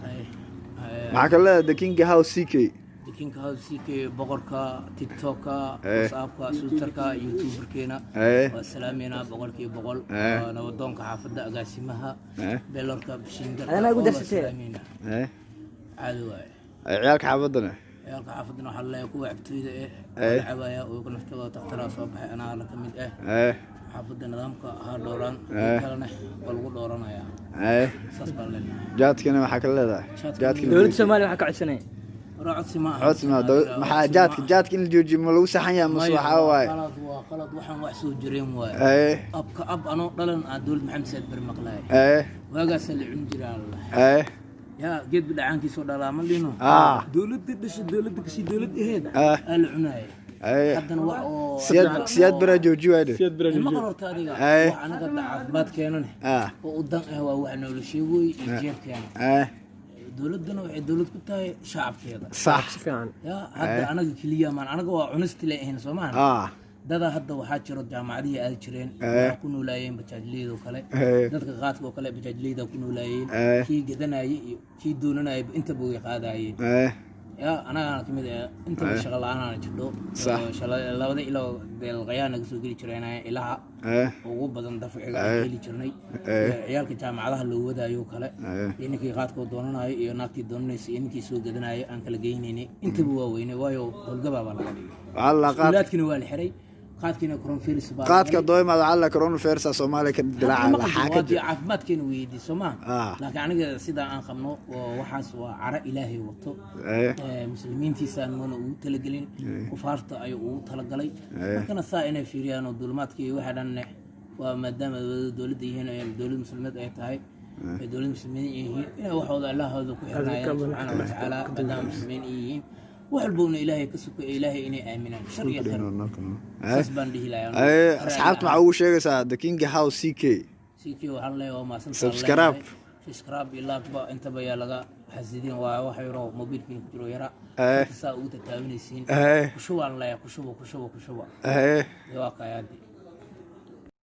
Ay, Maxaa ka leedahay The King House CK? The King House CK, boqorka TikToka, WhatsAppka, Twitterka, YouTuberkeena. Waa salaameynaa 100%. Waa nabadoonka xaafadda, agaasimaha, beelorka, bishindarka. Adana igu waa darsatee. salaameynaa. Caadi waaye. Ciyaalka xaafaddana? Ciyaalka xaafadana waxaa laleeyahay kuwa cabtooyda eh waa la cabaaya oo naftooda takhtaraa soo baxay, anaa la ka mid ah. Xaafadda nidaamka ha dhowraan, kalena waa lagu dhowranayaa. Saas baan leenahay. Jaadkana maxaa ka leedahay? Jaadka Jaadka? Dowladda Soomaaliya waxaa ka codsanaya. Hore codsi ma aha. Codsi ma maxaa jaadka in la joojiyo ma lagu saxan yahay mase Maya, waxaa waaye? Qalad waa qalad, waxaan wax soo jireen waaye. Abka ab anoo dhalan aan dowlad Maxamed Saad Bari maqlaay. Waagaasaa la cuni jiraa la. Yaa geed bidhacaankiisoo dhalaa ma dhino. Dowladda dhasha, dowladda kasii dowlad aheed aa la cunaaya. Haddana wax oo Siyaad Baraa jooji waayde. Ma qororta adiga. Wax anaga hadda caafimaadkeenane oo u dan ah waa wax noola sheegoy iyo jeebkeena. Dowladdana waxay dowlad ku tahay shacabkeeda. Sax. Si fiican. Ya hadda anaga keliya maan, anaga waa cunisti le ahayn soo maahan. Dada hadda waxaa jiro jaamacadihii aadi jireen, waxaa ku noolaayeen bajaajleyda oo kale. Dadka qaadka oo kale bajaajleyda ku noolaayeen. Kii gadanayay iyo kii doonanayay intaba way qaadayeen. Ya anagaana kamid ah, intaba shaqa la-aanaana jirdho. Sax. Oo labada ilo deelqayaa naga soo geli jireen ilaha ugu badan dafciga aan heli jirnay. Ciyaalka jaamacadaha loo wadaayo kale iyo ninkii qaadkoo doonanayo iyo naagtii doonanaysa iyo ninkii soo gadanayo aan kala geynaynay, intaba waa weynay, waayo howlgabaa baa laga dhigay. Waxaa la qaad Iskuulaadkiina waa la xiray, qaadkiina coronavirus baa la qaadka galay. Dooymaad waxaa la coronavirus Soomaaliya ka dilaaca waxaa ka jira. Caafimaadkeena weydiy soo maha? Laakiin aniga sidaa aan qabno oo waxaas waa caro Ilaahay wato. Muslimiintiisa noona ugu talagelin, kufaarta ayuu ugu talagalay. Markana saa inay fiiriyaan oo dulimaadka iyo waxa dhanne waa maadaama dowladda yihiin ay dowlad muslimiid ay tahay, ay dowlad muslimiin yihiin, inay waxooda Allahooda ku xirnaayaan subxaana wa tacaala, maadaama muslimiin ay yihiin, wax walbowna Ilaahay ka suko, Ilaahay inay aaminaan shar iyo khayr. Saas baan dhihi lahaa. Asxaabta maxaa ugu sheegaysaa The King House CK? CK waxaan leeyahay waa mahadsantahay. Subscribe. Subscribe iyo like ba intaba yaa laga xasidin, waa wax yaroo mobiilkiina ku jiro yara. Inta saa ugu tataabinaysiin. Kushubaan leeyahay, kushuba, kushuba, kushuba. Dee waa kayaadi.